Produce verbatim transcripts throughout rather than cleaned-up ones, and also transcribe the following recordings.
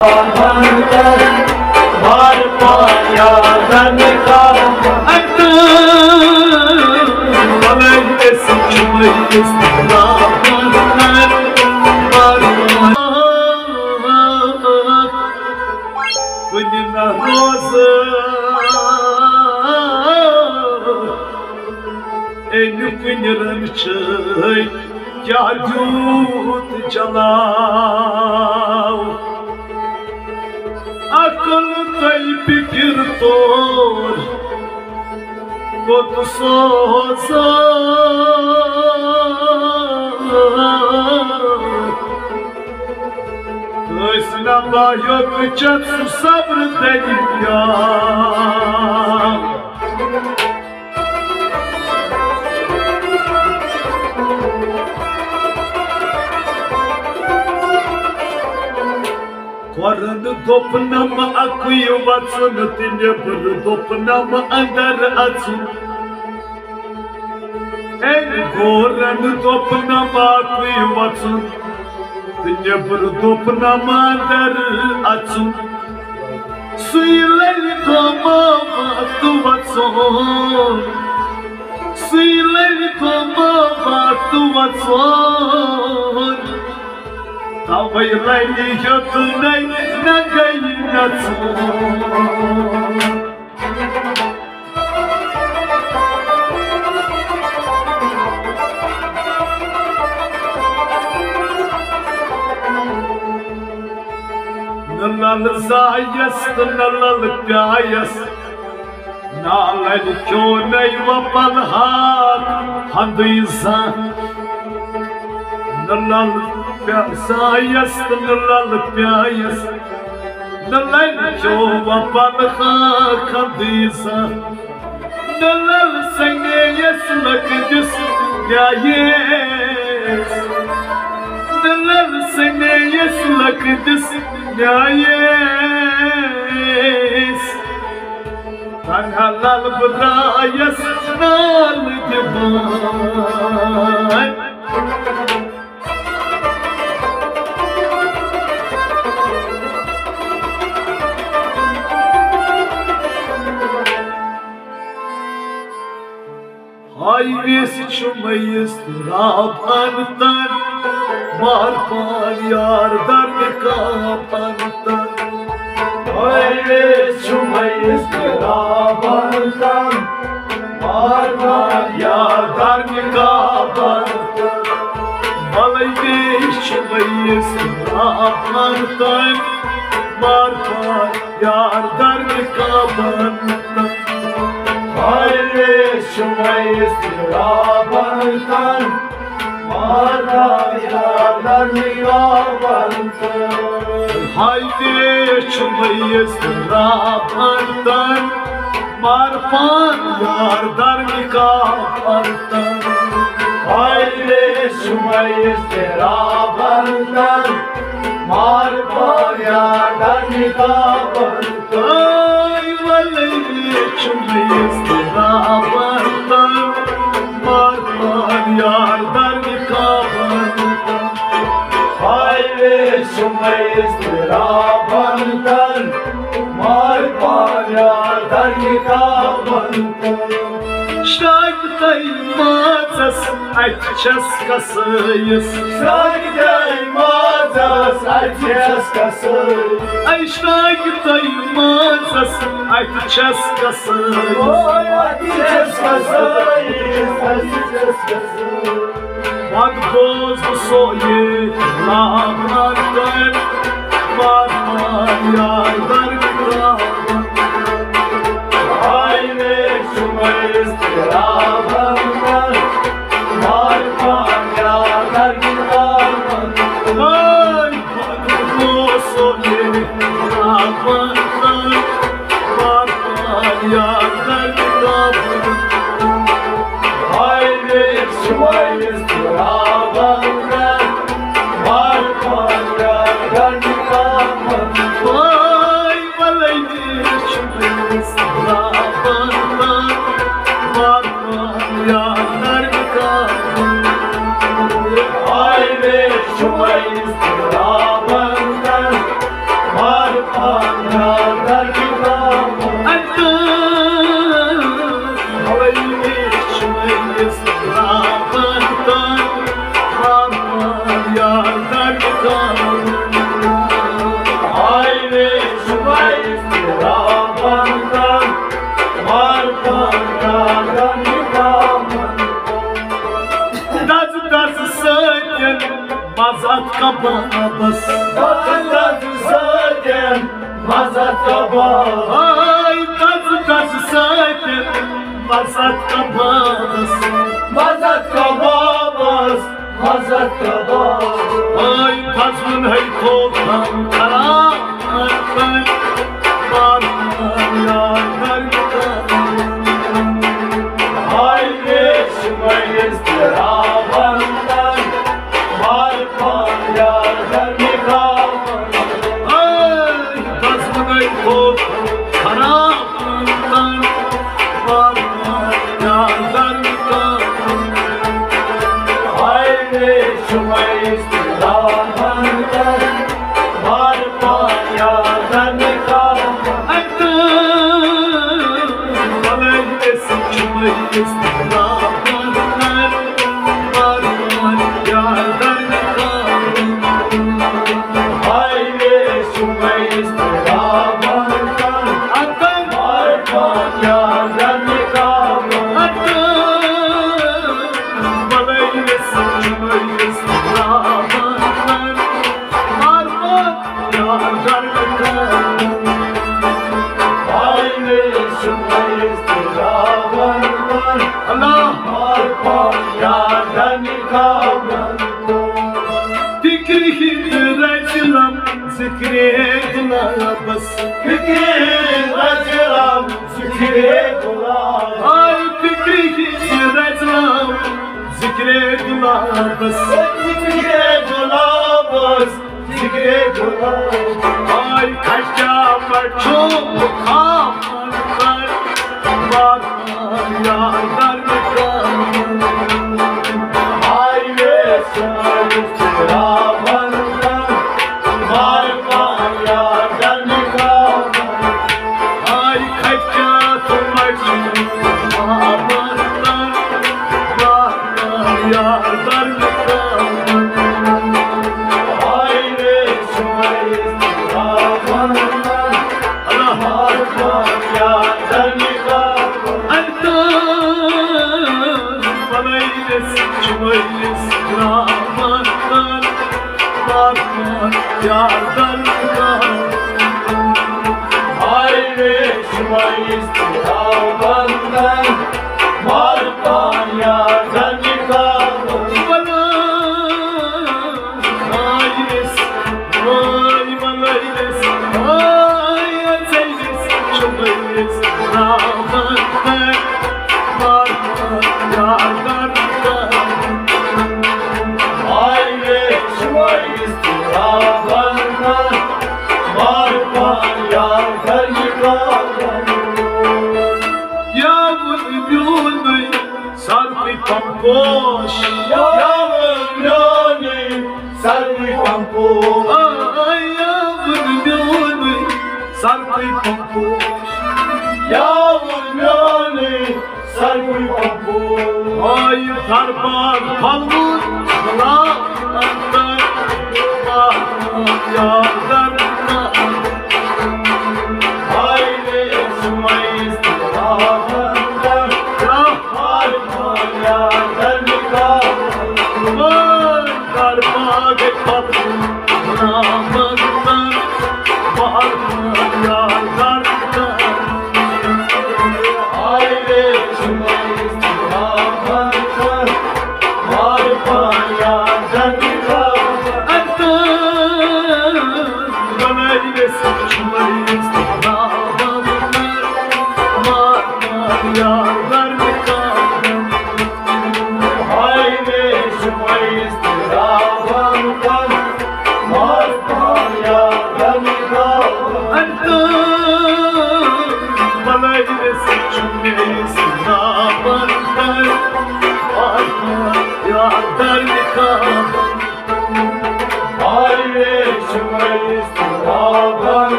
کُنہِ نہ روزٕ أمۍ کُنہِ رنٛگ چھٲے کیٛاہ دیُت جلاو۔ عقل تہٕ فِکِر تور کوٚت سوزو؟ کٲنٛسہِ نہ بایوٚک چتھ صبر دریا۔ کھۄرن دوٚپ نم اکُے وژُن تہٕ نیٚبر دوٚپ نم اندر اژُن۔ أمۍ کھۄرن دوٚپ نم اکُے وژُن تہٕ نیٚبر دوٚپ نم اندر اژُن۔ سُے لَلہِ گوٚو وقت وژُن، سُے لَلہِ گوٚو وقت وژُن۔ تَوَے لَلہِ ہیوٚتنَے نہ گٔیہِ نَژُن۔ نہ لل زایس تہٕ نہ لل پیایس، نہ لل کیوں نَے وۄپل ہاک ہندٕے زانٛہہ۔ نہ لل پیا-، زایس تہٕ نہ لل پیایس، نہ لل کیوں وۄپل ہاک ہندٕے زانٛہہ۔ نہ لل سنیس لکدِس نیایس، نہ لل سنیس لکدِس نیایس۔ تنہا لل بہٕ درایس نال دِوان۔ ہاے ویس چھُ مٔیِس رابن تن، مار پان یار در نقاب ان تن۔ ہاے ویس چھُ مٔیِس رابن تن، مار پان یار در نقاب ان تن۔ بلے ویس چھُ مٔیِس رابن تن، مار پان یار در نقاب ان تن۔ ہاے ویس چھُ مٔیِس رابن تن، مار پان یار در نقاب ان تن۔ ہاے ویس چھُ مٔیِس رابن تن، مار پان یار در نقاب ان تن۔ ہاے ویس چھُ مٔیِس رابن تن، مار پان یار در نقاب ان تن۔ ہاے ویس چھُ مٔیِس رابن تن، مار پان یار در نقاب ان تن۔ ہاے ویس چھُ مٔیِس رابن تن، مار پان یار در نقاب ان تن۔ شاید تۄہہِ مازس اتہِ چھس کسٲیِس۔ شاید تۄہہِ مازس اتہِ چھس کسٲیِس۔ اے شاید تۄہہِ مازس اتہِ چھس کسٲیِس۔ اوے اتہِ چھس کسٲیِس، اتہِ چھس کسٲیِس۔ پتہٕ گوس بہٕ سویے لاگان تٔمۍ، مار پان یار در نقاب۔ ہاے ویس چھُ مٔیِس رابن تن، مار پان یار در نقاب۔ ہاے پتہٕ گوس سویے لاگان تٔمۍ، مار پان یار در نقاب۔ ہاے ویس چھُ مٔیِس رابن تن، مار پان یار در بابس۔ تَتھ سۭتۍ مَزٕ کباب۔ ہاے، تَتھ، تَتھ سۭتۍ مَزٕ کبابس۔ مَزٕ کبابس، مَزٕ کباب۔ ہاے، فضلن ہے تھوٚو خراب۔ ہاے، مےٚ چھُ مٔنٛزۍ تہِ راوان تن، وارٕ پان یار گرمی تھاوان۔ ہاے، بس وۄنۍ گوٚو خراب تن، وارٕ پان یار گرمی تھاوان۔ ہاے، مےٚ چھُ مٔنٛزۍ تہِ راوان تن، وارٕ پان یار گرمی تھاوان۔ اللہ۔ فکرِ ہِنٛد رَزِ لم ذِکرِ گُلابس۔ فکرِ ہِنٛد رَزِ لم ذِکرِ گُلابس۔ آے فکرِ ہِنٛد رَزِ لم ذِکرِ گُلابس۔ ذِکرِ گُلابس۔ ذِکرِ گُلابس۔ آے کھٹیا پٹھو خام۔ سرپوش۔ یا میونُے سرپوش۔ آے یا میونُے سرپوش۔ یا میونُے سرپوش۔ آے دربار پھلوُن غلام اندر۔ یا دربار۔ آے میونُے سرپوش۔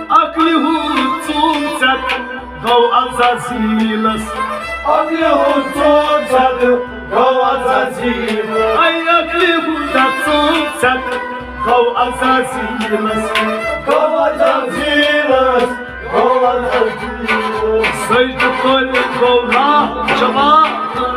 عقلہِ ہُنٛد ژوٗن ژےٚ گوٚو عزازیٖلس۔ عقلہِ ہُنٛد ژوٗن ژےٚ گوٚو عزازیٖلس۔ اے عقلہِ ہُنٛد ژوٗن ژےٚ گوٚو عزازیٖلس۔ گوٚو عزازیٖلس۔ سجدٕ تُلہِ گوٚو راہ جواب۔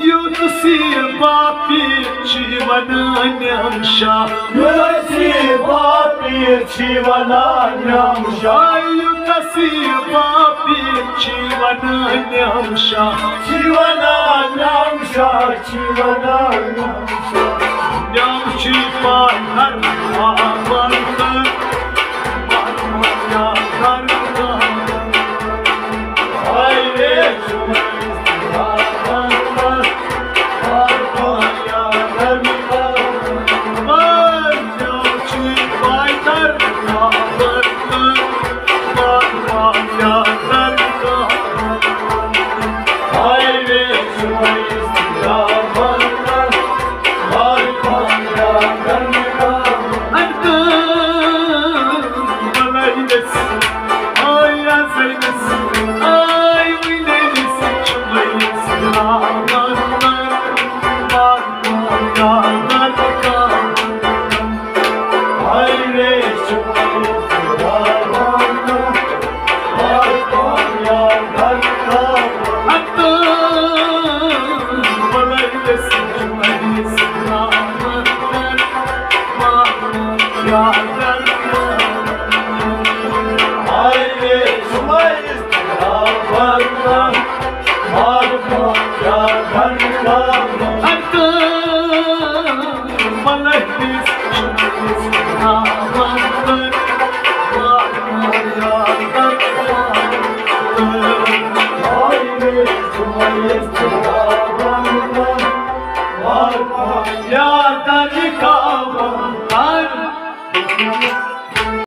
یوسف باپی چی ونان نعم شاہ۔ یوسف باپی چی ونان نعم شاہ۔ یوسف باپی چی ونان نعم شاہ۔ چی ونان نعم شاہ، چی ونان نعم شاہ۔ نعم چی پاے ہر آبان کر۔